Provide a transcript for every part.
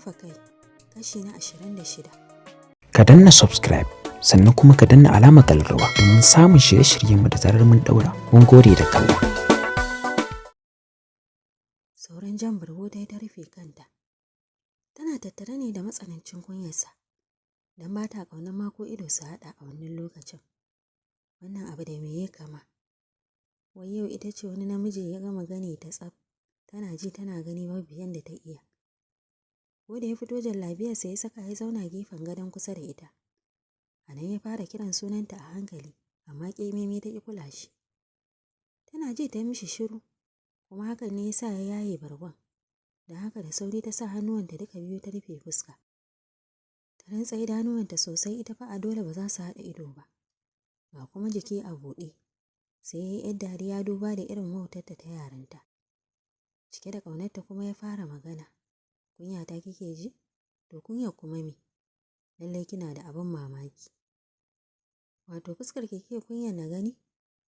Dafa Kai, kashi na 26. Ka danna subscribe, sannan kuma ka danna alamar kallarwa domin samun shirye-shiryenmu da zarar mun daura. Mun gode da kallon. Sauran jan bargo ta yi ta rufe kanta. Tana tattare ne da matsanancin kunyarsa, don ba ta ƙaunar ma ko ido su haɗa a wannan lokacin. Wannan abu da me ya kama? Wai yau ita ce wani namiji ya gama gani ta tsaf, tana ji tana gani babu yanda ta iya. Ko da ya fito, jallabiyarsa ya saka, ya zauna gefen gadon kusa da ita. A nan ya fara kiran sunanta a hankali, amma ƙememe ta ƙi kula shi. Tana ji ta mishi shiru, kuma hakan ne ya sa ya yaye bargon. Don haka da sauri ta sa hannuwanta duka biyu ta rufe fuska. Ta rantsa idanuwanta sosai, ita fa a dole ba za su haɗa ido ba. Ga kuma jiki a buɗe. Sai ya yi ‘yar dariya duba da irin wautarta ta yarinta. Cike da ƙaunarta kuma ya fara magana. "Kunya ta kike ji? To kunyar kuma me? Lallai kina da abin mamaki. Wato fuskar ki kike kunyar na gani?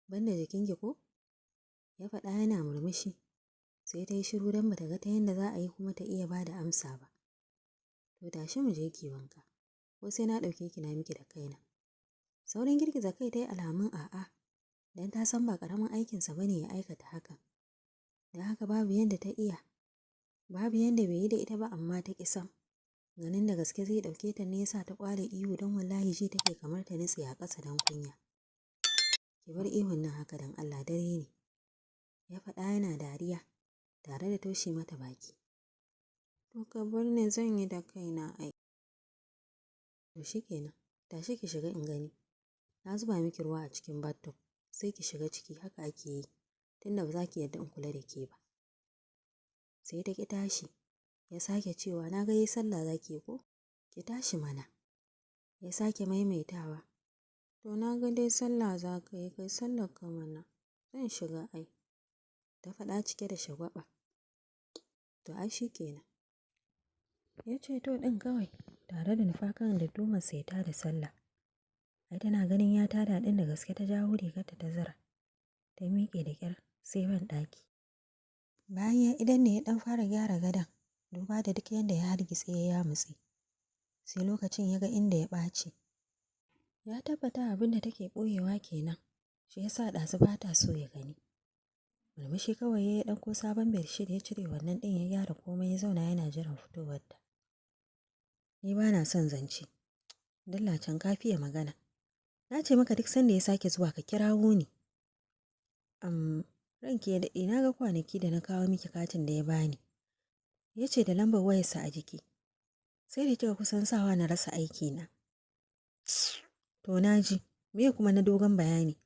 Banda jikinki ko?" Ya faɗa yana murmushi. Sai ta yi shiru don bata ga ta yadda za a yi kuma ta iya ba da amsa ba. "To tashi mu je ki wanka, ko sai na ɗauke ki na miki da kaina?" Saurin girgiza kai ta yi alamun a'a, don ta san ba ƙaramin aikinsa ba ne ya aikata hakan. Don haka babu yadda ta iya, babu yadda bai yi da ita ba, amma ta ƙi sam. Ganin da gaske zai ɗauke ta ne ya sa ta ƙwale ihu, don wallahi ji take kamar ta nutse a ƙasa don kunya. "Ki bar ihun nan haka don Allah, dare ne." Ya faɗa yana dariya, tare da toshe mata baki. "To ka bar ni, zan yi da kaina ai." "To shi kenan, tashi ki shiga in gani. Na zuba miki ruwa a cikin bathtub, sai ki shiga ciki, haka ake yi, tunda ba za ki yarda in kula da ke ba." Sai ta ƙi tashi. Ya sake cewa, "Na ga yi sallah za ki ko? Ki tashi mana." Ya sake maimaitawa. "To na ga dai sallah za ka yi, kai sallar ka mana. Zan shiga ai." Ta faɗa cike da shagwaɓa. "To ai shi kenan." Ya ce to ɗin kawai, tare da nufa kan da sai ta da sallah. Ai tana ganin ya tada ɗin, da gaske ta jawo rigarta ta zira. Ta miƙe da ƙyar sai ban ɗaki. Bayan ya idan ne ya ɗan fara gyara gadon, duba da duk yadda ya hargitse ya yamutse. Sai lokacin ya ga inda ya ɓaci. Ya tabbata abin da take ɓoyewa kenan, shi ya sa ɗazu ba ta so ya gani. Murmushi kawai ya ɗauko sabon bedsheet, ya cire wannan ɗin, ya gyara komai, ya zauna yana jiran fitowarta. "Ni ba na son zance. Dalla can ka fiye magana. Na ce maka duk sanda ya sake zuwa ka kirawo ni." Ranki ya daɗe, na ga kwanaki da na kawo miki katin da ya bani. Ya ce da lambar wayarsa a jiki. Sai da kika kusan sawa na rasa aikina." "To na ji, me kuma na dogon bayani?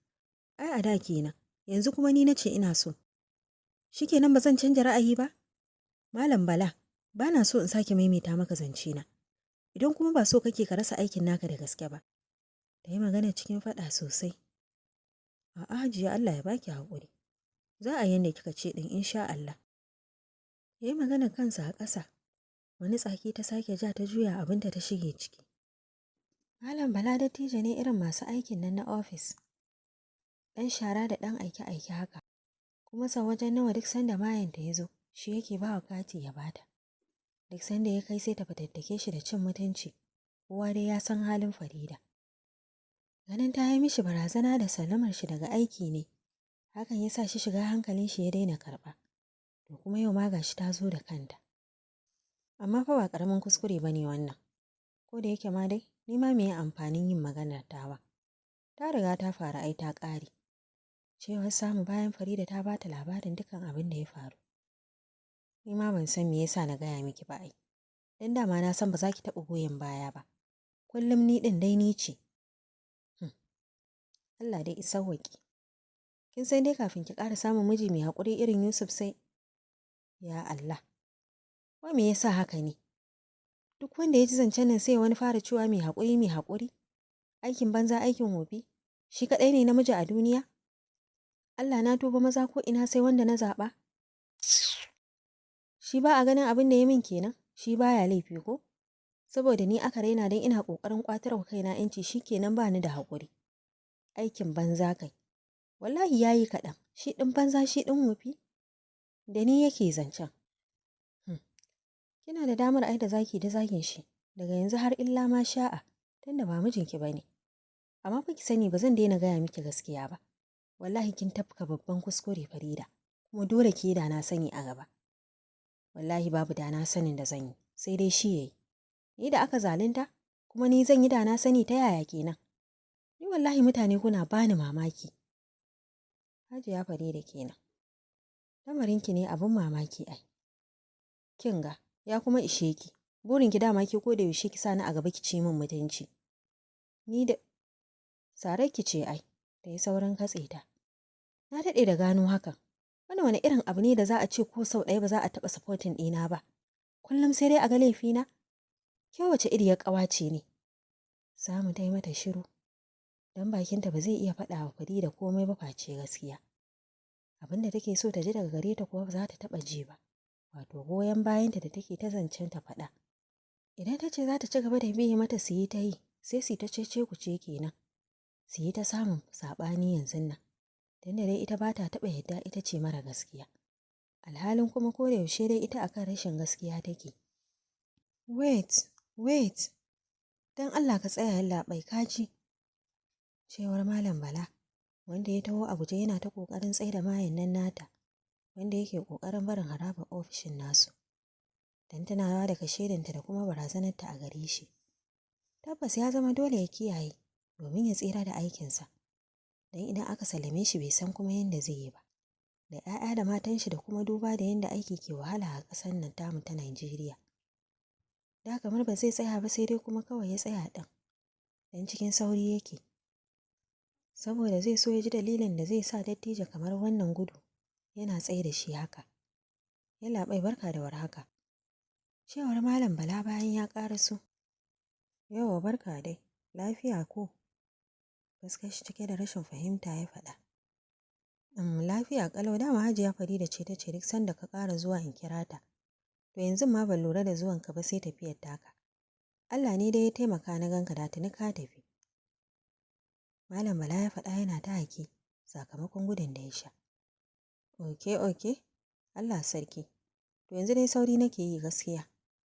Ai a da kenan, yanzu kuma ni na ce ina so. Shikenan, ba zan canja ra'ayi ba? Malam Bala, ba na so in sake maimaita maka zance na. Idan kuma ba so kake ka rasa aikin naka da gaske ba." Ta yi magana cikin faɗa sosai. "A'a Hajiya, Allah ya baki haƙuri. Za a yanda kika ce ɗin, insha Allah." Ya yi magana kansa a ƙasa. Wani tsaki ta sake ja, ta juya abinta ta shige ciki. Malam Bala dattijo ne irin masu aikin nan na ofis. Ɗan shara da ɗan aike-aike haka. Kuma sau wajen nawa duk sanda mayanta ya zo, shi yake ba wa kati ya bata. Duk sanda ya kai sai ta fatattake shi da cin mutunci. Kowa dai ya san halin Farida. Ganin ta yi mishi barazana da sallamar shi daga aiki ne, hakan ya sa shi shiga hankalin shi ya daina karɓa. To kuma yau ma gashi ta zo da kanta. Amma fa ba ƙaramin kuskure ba ne wannan. Ko da yake ma dai, ni ma me amfanin yin maganar tawa? Ta riga ta faru ai ta ƙare. Cewar Samu bayan Farida ta ba ta labarin dukan abin da ya faru. "Ni ma ban san me yasa na gaya miki ba ai. Dan dama na san ba za ki taɓa goyon baya ba. Kullum ni ɗin dai ni ce. Allah dai isawwaƙe. Kin san dai kafin ki ƙara samun miji mai haƙuri irin Yusuf sai. Ya Allah. Wai me yasa haka ne? Duk wanda ya ji zancen nan sai wani fara cewa mai haƙuri, mai haƙuri. Aikin banza, aikin wofi. Shi kaɗai ne namiji a duniya? Allah na tuba, maza ko ina sai wanda na zaɓa. Shi ba a ganin abin da ya min kenan, shi baya laifi ko? Saboda ni aka raina don ina ƙoƙarin ƙwatar wa kaina ‘yanci, shi kenan ba ni da haƙuri. Aikin banza kai. Wallahi ya yi kaɗan, shi ɗin banza, shi ɗin wofi. Da ni yake zancen. Kina da damar ai da zaki da zagin shi, daga yanzu har illa ma sha'a, tunda ba mijinki ba ne. Amma fa ki sani ba zan daina gaya miki gaskiya ba. Wallahi kin tafka babban kuskure, Farida, kuma dole ki da na sani a gaba. Wallahi babu da na sanin da zan yi, sai dai shi yayi. Ni da aka zalunta, kuma ni zan yi da na sani ta yaya kenan? Ni wallahi mutane kuna bani mamaki. Hajiya Farida kenan. Lamarinki ne abin mamaki ai. Kin ga, ya kuma ishe ki. Burinki dama ki ko da yaushe ki sani a gaba ki ci min mutunci. Ni da Sararki ce ai, da ya saurin katse ta. Na daɗe da gano hakan. Wannan wani irin abu ne da za a ce ko sau ɗaya ba za a taɓa supporting ɗina ba? Kullum sai dai a ga laifina? Ke wace iriyar ƙawa ce ne? Samu ta yi mata shiru. Don bakinta ba zai iya faɗa wa Farida komai ba face gaskiya. Abin da take so ta ji daga gare ta kuwa ba za ta taɓa ji ba. Wato goyon bayanta da take ta zancen ta faɗa. Idan ta ce za ta ci gaba da biye mata su yi ta yi, sai su yi ta cece ku ce kenan. Su yi ta samun saɓani yanzun nan. Tunda dai ita ba ta taɓa yadda ita ce mara gaskiya. Alhalin kuma ko da yaushe dai ita akan rashin gaskiya take. Wait, wait, don Allah ka tsaya, yallaɓai, ka ji. Cewar Malam Bala, wanda ya taho a guje yana ta ƙoƙarin tsaida mayen nan nata, wanda yake ƙoƙarin barin harabar ofishin nasu. Don tunawa da kashedinta da kuma barazanarta a gare shi. Tabbas ya zama dole ya kiyaye domin ya tsira da aikinsa. Don idan aka sallame shi bai san kuma yadda zai yi ba. Da 'ya'ya da matan shi da kuma duba da yadda aiki ke wahala a ƙasar nan tamu ta Najeriya. Da kamar ba zai tsaya ba, sai dai kuma kawai ya tsaya ɗin. Don cikin sauri yake. Saboda zai so ya ji dalilin da zai sa dattijo kamar wannan gudu yana tsaye da shi haka. Yallaɓai, barka da warhaka. Cewar Malam Bala bayan ya ƙaraso. Yauwa, barka dai, lafiya ko? Fuskar shi cike da rashin fahimta ya faɗa. Lafiya ƙalau, dama Hajiya Farida ce ta ce duk sanda ka ƙara zuwa in kira ta. To yanzu ma ban lura da zuwanka ba sai tafiyar taka. Allah ne dai ya taimaka na ganka, da tuni ka tafi. Malam Bala ya faɗa yana ta haki sakamakon gudun da ya sha. Okay, Allah sarki. To yanzu dai sauri nake yi gaskiya,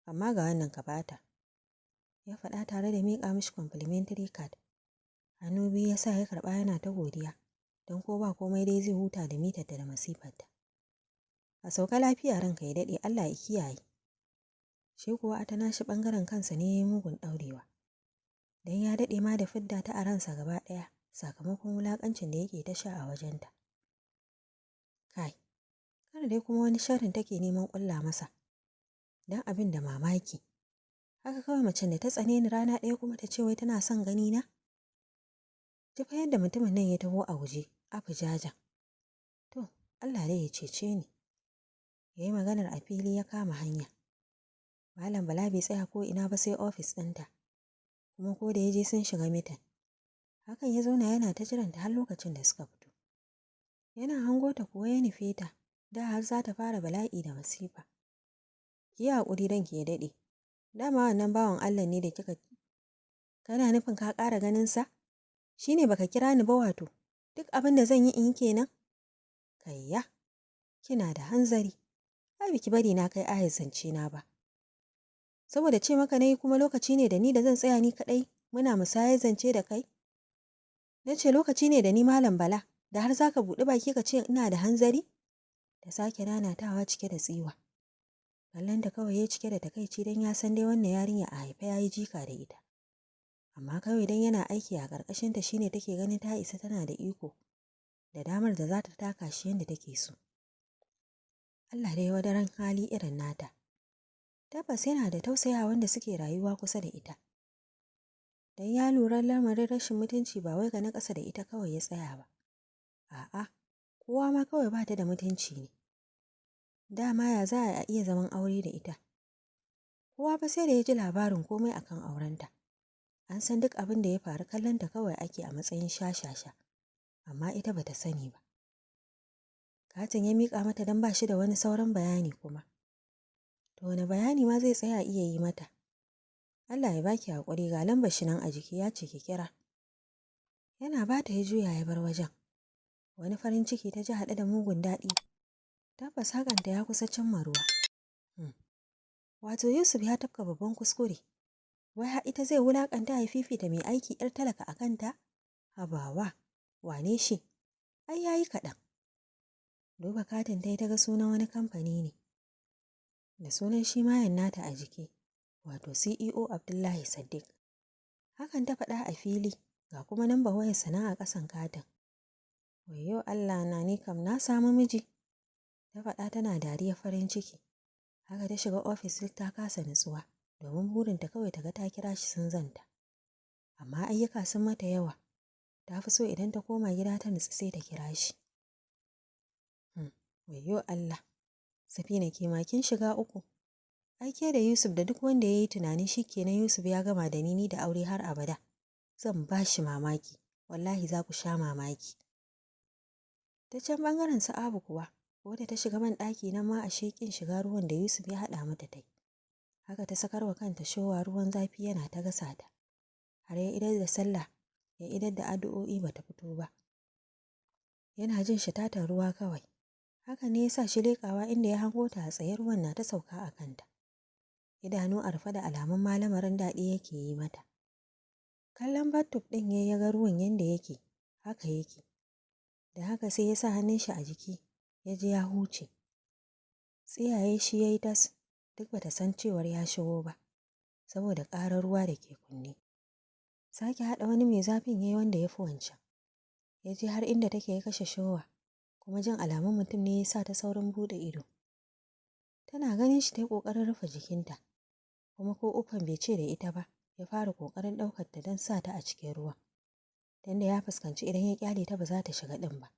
amma ga wannan ka bata. Ya faɗa tare da miƙa mishi complimentary card. Hannu biyu ya sa ya karɓa yana ta godiya, don ko ba komai dai zai huta da mitarta da masifarta. A sauka lafiya, ranka ya daɗe, Allah ya kiyaye. Shi kuwa a ta nashi ɓangaren kansa ne ya yi mugun ɗaurewa. Don ya daɗe ma da fidda ta a ransa gaba ɗaya sakamakon wulaƙancin da yake ta sha a wajenta. Kai, kada dai kuma wani sharrin take neman ƙulla masa. Don abin da mamaki. Haka kawai macen da ta tsane ni rana ɗaya kuma ta ce wai tana son gani na? Ji fa yadda mutumin nan ya taho a guje, afujaja. To, Allah dai ya cece ni. Ya yi maganar a fili ya kama hanya. Malam Bala bai tsaya ko ina ba sai ofis ɗinta. Kuma ko da ya je sun shiga meeting. Hakan ya zauna yana ta jiranta har lokacin da suka fito. Yana hango ta kuwa ya nufe ta, da har za ta fara bala'i da masifa. Ki yi haƙuri, ranki ya daɗe. Dama wannan bawan Allah ne da kika. Kana nufin ka ƙara ganin sa? Shi ne baka kira ni ba wato? Duk abin da zan yi in yi kenan? Kayya, kina da hanzari. Ai biki bari na kai ayar zance na ba. Saboda ce maka nayi kuma lokaci ne da ni da zan tsaya ni kaɗai muna musayar zance da kai? Na ce lokaci ne da ni, Malam Bala, da har zaka buɗi baki ka ce ina da hanzari? Ta sake nanatawa cike da tsiwa. Kallon da kawai ya cike da takaici, don ya san dai wannan yarinya a haife ya yi jika da ita. Amma kawai don yana aiki a ƙarƙashinta shine take ganin ta isa, tana da iko da damar da za ta taka shi yadda take so. Allah dai wadaran hali irin nata. Tabbas yana da tausaya wanda suke rayuwa kusa da ita. Don ya lura lamarin rashin mutunci ba wai ga na ƙasa da ita kawai ya tsaya ba. A'a, kowa ma kawai ba ta da mutunci ne. Dama ya za a iya zaman aure da ita? Kowa fa sai da ya ji labarin komai akan aurenta. An san duk abin da ya faru, kallonta kawai ake a matsayin shashasha, amma ita bata sani ba. Katin ya miƙa mata don ba shi da wani sauran bayani kuma. To wani bayani ma zai tsaya iya yi mata? Allah ya baki haƙuri, ga lambar shi nan a jiki, ya ce ki kira. Yana ba ta ya juya ya bar wajen. Wani farin ciki ta ji haɗe da mugun daɗi. Tabbas hakanta ya kusa cimma ruwa. Wato Yusuf ya tafka babban kuskure. Wai har ita zai wulaƙanta ya fifita mai aiki 'yar talaka a kanta? Habawa, wane shi? Ai yayi kaɗan. Duba katin ta ga sunan wani kamfani ne. Da sunan shi mayan nata a jiki, wato CEO Abdullahi Sadiq. Hakan ta faɗa a fili, ga kuma namba wayar sana a ƙasan katin. Wayyo Allah na, ni kam na samu miji. Ta faɗa tana dariya farin ciki. Haka ta shiga ofis duk ta kasa nutsuwa, domin burinta kawai ta ga ta kira shi sun zanta. Amma ayyuka sun mata yawa. Ta fi so idan ta koma gida ta nutsu sai ta kira shi. Wayyo Allah. Safina ke ma kin shiga uku. Ai ke da Yusuf da duk wanda ya yi tunani shi kenan Yusuf ya gama da ni da aure har abada. Zan ba shi mamaki. Wallahi za ku sha mamaki. Ta can ɓangaren Sa'abu kuwa, wadda ta shiga ban ɗaki nan ma a sheƙin shiga ruwan da Yusuf ya haɗa mata tai. Haka ta sakarwa kanta showa ruwan zafi yana ta gasa ta. Har ya idar da sallah, ya idar da addu'o'i bata fito ba. Yana jin shitatan ruwa kawai. Haka ne ya sa shi leƙawa inda ya hango ta a tsaye ruwan na ta sauka a kanta. Idanu a rufe da alamun malamarin daɗi yake yi mata. Kallon bathtub ɗin ya ga ruwan yanda yake, haka yake. Da haka sai ya sa hannun shi a jiki, ya ji ya huce. Tsiyaye shi ya yi tas, duk bata san cewar ya shigo ba, saboda ƙarar ruwa da ke kunne. Sake haɗa wani mai zafin ya yi wanda ya fi wancan. Ya je har inda take ya kashe showa, kuma jin alamun mutum ne ya sa ta saurin buɗe ido. Tana ganin shi ta yi ƙoƙarin rufe jikinta, kuma ko uffan bai ce da ita ba, ya fara ƙoƙarin ɗaukar ta don sa ta a cikin ruwan. Tunda ya fuskanci idan ya ƙyale ta ba za ta shiga ɗin ba.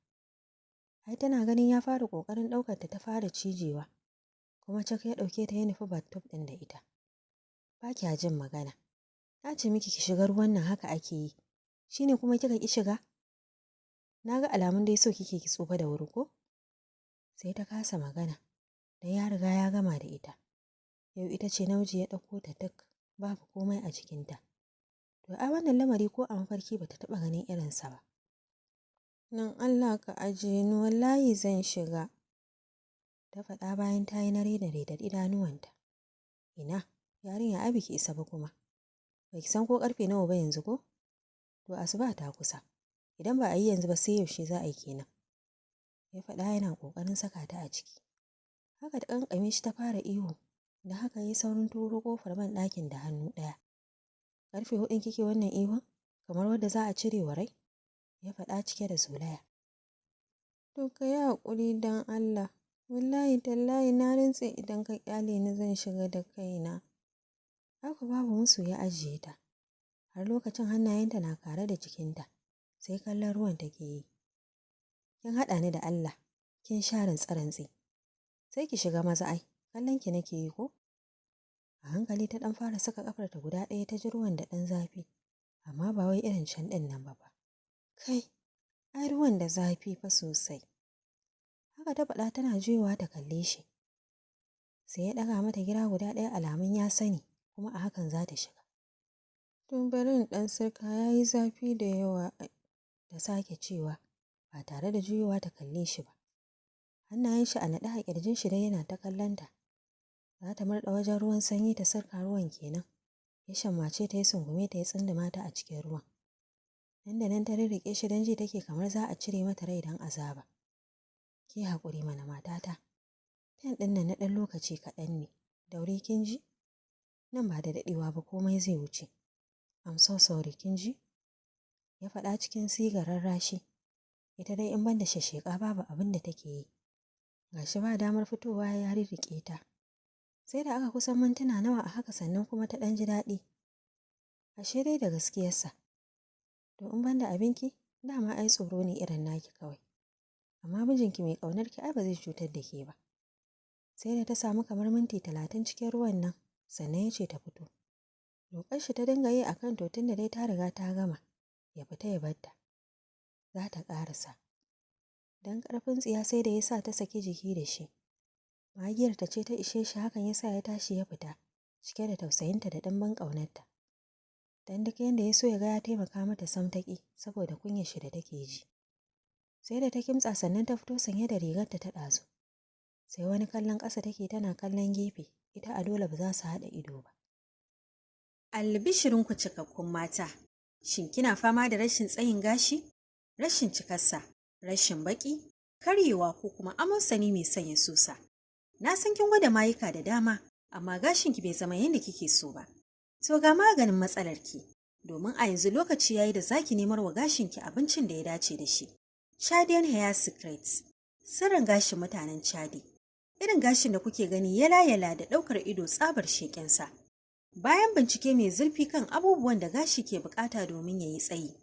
Ai tana ganin ya fara ƙoƙarin ɗaukar ta ta fara cijewa, kuma cak ya ɗauke ta ya nufi bathtub ɗin da ita. Ba kya jin magana. Na ce miki ki shiga ruwan nan haka ake yi. Shi ne kuma kika ƙi shiga? Na ga alamun dai so kike ki tsufa da wuri ko? Sai ta kasa magana, dan ya riga ya gama da ita. Yau ita ce namiji ya ɗauko ta duk, babu komai a jikinta. To ai wannan lamari ko a mafarki bata taɓa ganin irinsa ba. Nan Allah ka ajiye ni wallahi zan shiga. Ta faɗa bayan ta yi nare da da idanuwanta. Ina, yarinya ai biki isa ba kuma. Baki san ko ƙarfe nawa ba yanzu ko? To asuba ta kusa. Idan ba a yi yanzu ba sai yaushe za a yi kenan. Ya faɗa yana ƙoƙarin saka ta a ciki. Haka ta ƙanƙame shi ta fara ihu, da haka ya yi saurin turo ƙofar ban ɗakin da hannu ɗaya. Ƙarfe 4 kike wannan ihun? Kamar wadda za a cire wa rai? Ya faɗa cike da zolaya. To ka yi haƙuri don Allah. Wallahi tallahi na rantse idan ka ƙyale ni zan shiga da kaina. Haka babu musu ya ajiye ta. Har lokacin hannayenta na kare da jikinta, sai kallon ruwan take yi. Kin haɗa ni da Allah, kin sha rantse-rantse. Sai ki shiga maza ai, kallon ki nake yi ko? A hankali ta ɗan fara saka ƙafarta guda ɗaya ta ji ruwan da ɗan zafi, amma ba wai irin can ɗin nan ba fa. Kai, ai ruwan da zafi fa sosai. Haka ta faɗa tana juyowa ta kalle shi. Sai ya ɗaga mata gira guda ɗaya alamun ya sani, kuma a hakan za ta shiga. To bari in ɗan sirka ya yi zafi da yawa, ta sake cewa ba tare da juyowa ta kalle shi ba. Hannayen shi a naɗe a ƙirjin shi dai yana ta kallon ta. Za ta murɗa wajen ruwan sanyi ta sirka ruwan kenan. Ya shammace ta ya sungume ta ya tsunduma ta a cikin ruwan. Nan da nan ta rirriƙe shi don ji take kamar za a cire mata rai don azaba. Ki haƙuri mana matata. Fen ɗin nan na ɗan lokaci kaɗan ne. Daure kin ji? Nan ba da daɗewa ba komai zai wuce. I'm so sorry kin ji? Ya faɗa cikin sigar rarrashi. Ita dai in banda shashsheƙa babu abin da take yi. Gashi ba damar fitowa ya rirriƙe ta. Sai da aka kusan mintuna nawa a haka sannan kuma ta ɗan ji daɗi. Ashe dai da gaskiyarsa. To in banda abinki, dama ai tsoro ne irin naki kawai. Amma mijinki mai ƙaunarki ai ba zai cutar da ke ba. Sai da ta samu kamar minti 30 cikin ruwan nan, sannan ya ce ta fito. Roƙar shi ta dinga yi a kan to tun da dai ta riga ta gama, ya fita ya bar ta. Za ta ƙarasa. Don ƙarfin tsiya sai da ya sa ta saki jiki da shi. Magiyar ta ce ta ishe shi hakan ya sa ya tashi ya fita, cike da tausayinta da ɗimbin ƙaunarta. Don duk yanda ya so ya ga ya taimaka mata sam ta ƙi saboda kunyar shi da take ji. Sai da ta kimtsa sannan ta fito sanye da rigarta ta ɗazu. Sai wani kallon ƙasa take tana kallon gefe, Ita a dole ba za su haɗa ido ba. Albishirinku cikakkun mata, shin kina fama da rashin tsayin gashi, rashin cikarsa, rashin baƙi, karyewa ko kuma amosani mai sanya susa? Na san kin gwada mayuka da dama, amma gashinki bai zama yadda kike so ba. To ga maganin matsalarki, domin a yanzu lokaci yayi da zaki nemar wa gashinki abincin da ya dace da shi. Chadian Hair Secrets, sirrin gashin mutanen Chadi. Irin gashin da kuke gani yala-yala da ɗaukar ido tsabar sheƙensa. Bayan bincike mai zurfi kan abubuwan da gashi ke bukata domin ya yi tsayi,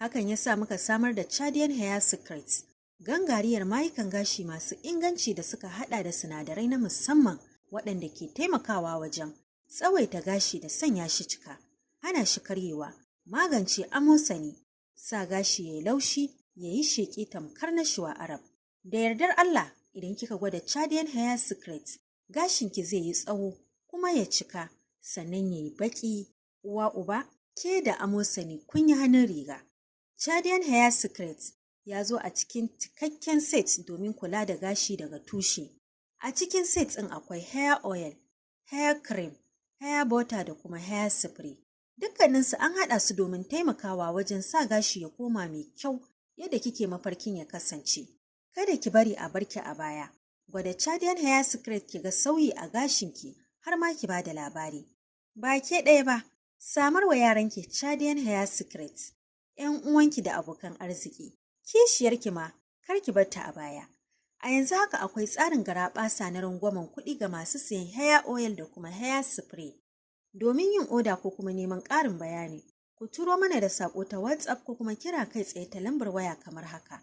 hakan ya sa muka samar da Chadian Hair Secrets, gangariyar mayukan gashi masu inganci da suka hada da sinadarai na musamman waɗanda ke taimakawa wajen tsawaita gashi da sanya shi cika, hana shi karyewa, magance amosani, sa gashi ya yi laushi, ya yi sheƙi tamkar na shuwa Arab. Da yardar Allah, idan kika gwada Chadian Hair Secret, gashinki zai yi tsawo kuma ya cika, sannan ya yi baƙi, uwa uba, ke da amosani kun yi hannun riga. Chadian Hair Secret ya zo a cikin cikakken set domin kula da gashi daga tushe. A cikin set ɗin akwai hair oil, hair cream, hair butter da kuma hair spray. Dukkaninsu an haɗa su domin taimakawa wajen sa gashi ya koma mai kyau yadda kike mafarkin ya kasance. Kada ki bari a barki a baya. Gwada Chadian Hair Secret ki ga sauyi a gashinki har ma ki bada labari. Ba ke ɗaya ba, samar wa yaranki Chadian Hair Secret, 'yan uwanki da abokan arziki, kishiyarki ma kar ki bar ta a baya. A yanzu haka akwai tsarin garaɓasa na rangwamen kuɗi ga masu sayen hair oil da kuma hair spray. Domin yin oda ko kuma neman ƙarin bayani, ku turo mana da saƙo ta WhatsApp ko kuma kira kai tsaye ta lambar waya kamar haka: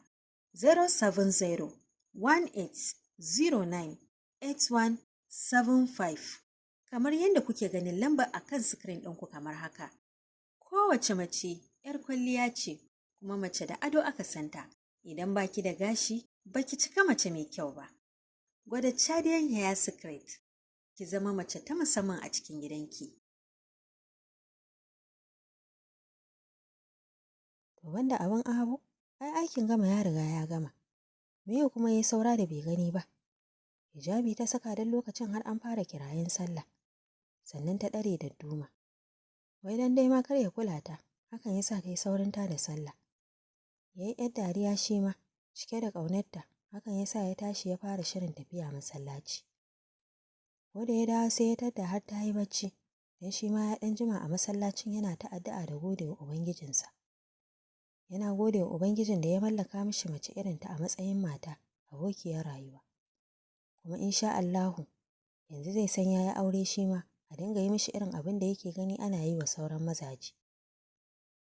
070 1809 8175. Kamar yadda kuke ganin lambar a kan sikirin ɗinku kamar haka. Kowace mace 'yar kwalliya ce, kuma mace da ado aka santa. Idan baki da gashi, baki cika mace mai kyau ba. Gwada Chadian Hair Secret, ki zama mace ta musamman a cikin gidanki. To banda abin abu, ai aikin gama ya riga ya gama. Me kuma ya saura da bai gani ba? Hijabi ta saka don lokacin har an fara kirayen sallah. Sannan ta ɗare da duma. Wai dan dai ma kar ya kula ta, hakan ya sa ta yi saurin ta da sallah. Ya yi ‘yar dariya shi ma, cike da ƙaunarta, hakan ya sa ya tashi ya fara shirin tafiya masallaci. Ko da ya dawo sai ya tadda har ta yi bacci, don shi ma ya ɗan jima a masallacin yana ta addu'a da gode wa Ubangijinsa. Yana gode wa Ubangijin da ya mallaka mishi mace irinta a matsayin mata, abokiyar rayuwa. Kuma insha Allahu, yanzu zai san ya yi aure shi ma, a dinga yi mishi irin abin da yake gani ana yi wa sauran mazaje.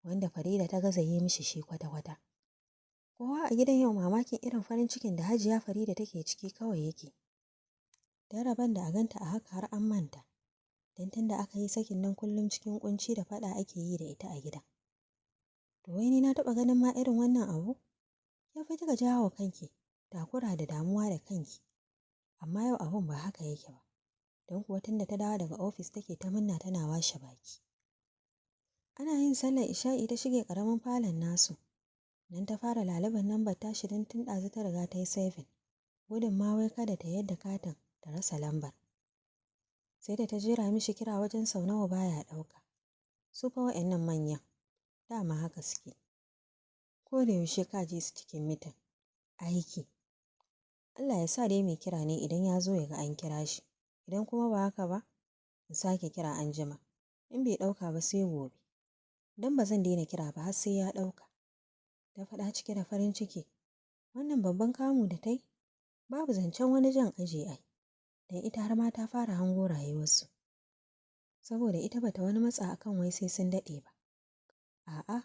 Wanda Farida ta gaza yi mishi shi kwata-kwata. Kowa a gidan yau mamakin irin farin cikin da Hajiya Farida take ciki kawai yake. Don rabon da a ganta a haka har an manta. Don tun da aka yi sakin nan kullum cikin kunci da faɗa ake yi da ita a gida. To wai ni na taɓa ganin ma irin wannan abu? Ya fi kika jawo kanki, takura da damuwa da kanki. Amma yau abun ba haka yake ba. Don kuwa tun da ta dawo daga ofis take ta murna tana washe baki. Ana yin sallar isha'i ta shige ƙaramin falon nasu. Nan ta fara laluban lambar tashi don tun ɗazu ta riga ta yi saving. Gudun ma wai kada ta yadda katin ta rasa lambar. Sai da ta jera mishi kira wajen sau nawa baya ɗauka. Su fa wa'annan manyan, dama haka suke. Ko da yaushe ka ji su cikin mitin. Aiki. Allah ya sa dai mai kira ne idan ya zo ya ga an kira shi. Idan kuma ba haka ba, in sake kira an jima. In bai ɗauka ba sai gobe. Don ba zan daina kira ba har sai ya ɗauka. Ta faɗa cike da farin ciki. Wannan babban kamu da ta yi, babu zancen wani jan aji ai. Don ita har ma ta fara hango rayuwarsu. Saboda ita bata wani matsa akan wai sai sun daɗe ba. A'a,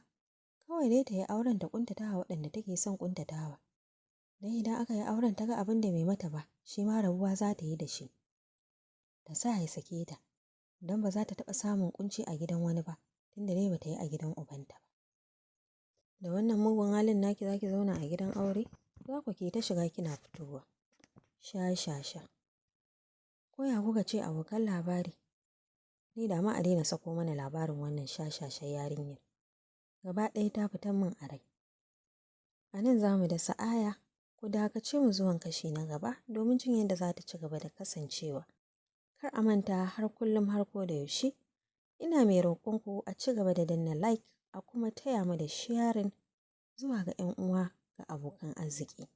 kawai dai ta yi auren ta ƙuntatawa waɗanda take son ƙuntatawa. Don idan aka yi auren ta ga abin da bai mata ba, shi ma rabuwa za ta yi da shi. Ta sa ya sake ta, don ba za ta taɓa samun ƙunci a gidan wani ba, tunda dai bata yi a gidan ubanta ba. Da wannan mugun halin naki za ki zauna a gidan aure, za ku ke ta shiga kina fitowa. Sha sha sha. Ko ya kuka ce abokan labari? Ni da ma a daina sako mana labarin wannan shashashan yarinyar. Gaba ɗaya ta fitan min a rai. A nan za mu dasa aya, ku dakace mu zuwan kashi na gaba domin jin yadda za ta ci gaba da kasancewa. Kar a manta, har kullum har ko da yaushe, ina mai roƙonku a ci gaba da danna like, a kuma taya mu da sharing zuwa ga 'yan uwa ga abokan arziki.